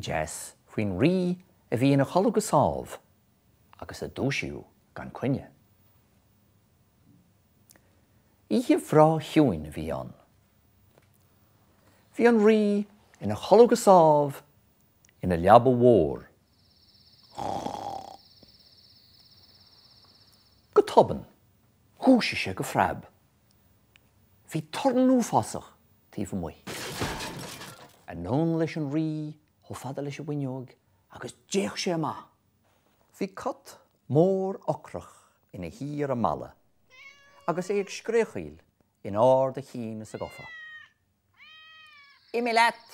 deas faoin rí a bhí ina chodladh go sámh agus a dúisíodh gan coinne. Oíche bhreá chiúin a bhí ann. Bhí an rí ina chodladh go sámh ina leaba mhór. Go tobann, dhúisigh sé go phreab. Bhí torann uafásach taobh amuigh. Anonn leis an rí chomh fada leis an bhfuinneog agus d'fhéach sé amach. Bhí cat mór ocrach ina shuí ar an mballa agus é ag scréachaíl in ard a chinn is a ghufa. Imigh leat!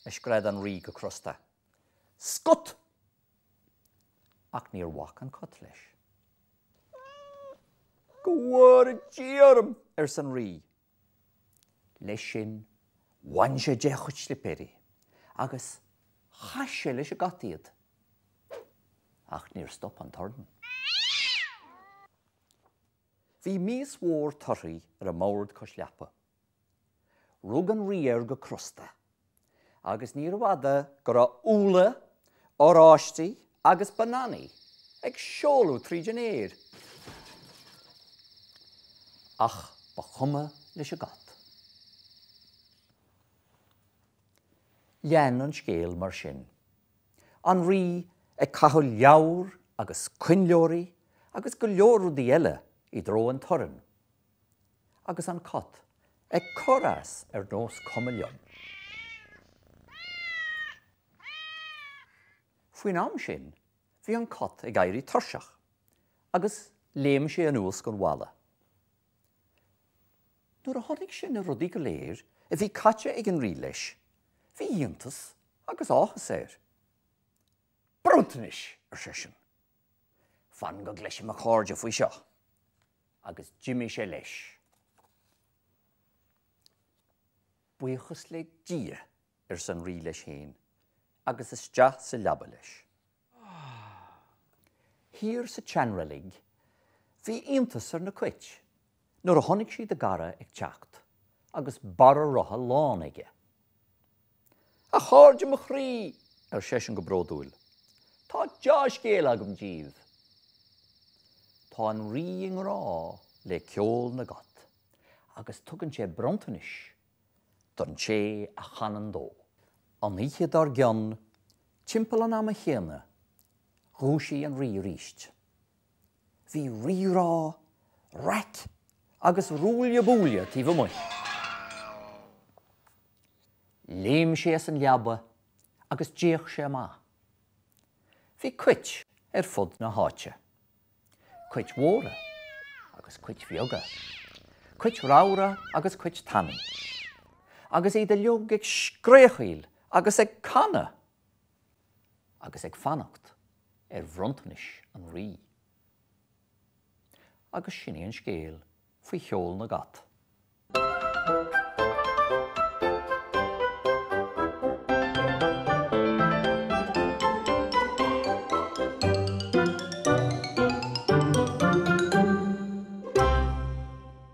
a scread an rí go crosta. Scut! Ach níor bhac an cat leis. Go bhfóire Dia orm! arsa an rí. Leis sin, bhain sé de a chuid slipéirí agus chaith sé leis an gcat iad. Ach níor stop an torann. Bhí mias mhór torthaí ar an mbord cois leapa. Rug an rí air go crosta agus níorbh fhada go raibh úlla, oráistí agus bananaí ag seoladh tríd an aer. Ach ba chuma leis an gcat. Lean an scéal mar sin. An rí ag caitheamh leabhar agus coinnleoirí agus go leor rudaí eile i dtreo an torainn. agus an cat ag cur as ar nós cuma liom. Faoin am sin bhí an cat ag éirí tuirseach agus léim sé anuas gon bhalla. Nuair a chonaic sé na rudaí go léir a bhí caite ag an rí leis, bhí iontas agus áthas air. Bronntanais! ar seisean. Fan go gcloisfidh mo chairde faoi seo! agus d'imigh sé leis. Buíochas le Dia, arsa an rí leis féin, agus isteach sa leaba leis. Thiar sa tseanreilig, bhí iontas ar na cait nuair a chonaic siad a gcara ag teacht agus barra rotha lán aige. A chairde mo chroí, ar seisean go bródúil, tá deá-scéal agam díbh. Tá an rí i ngrá le ceol na gcat agus tugann sé bronntanais don té a chanann dó. An oíche dár gcionn, timpeall an ama chéanna, dhúisigh an rí arís. Bhí rírá, raic agus ruaille buaille taobh amuigh. Léim sé as an leaba agus d'fhéach sé amach. Bhí cait ar fud na háite. Cait mhóra agus cait bheaga. Cait ramhra agus cait tanaí. Agus iad uilig ag scréachaíl agus ag canadh agus ag fanacht ar bhronntanais an rí. Agus sin é an scéal faoi cheol na gcat.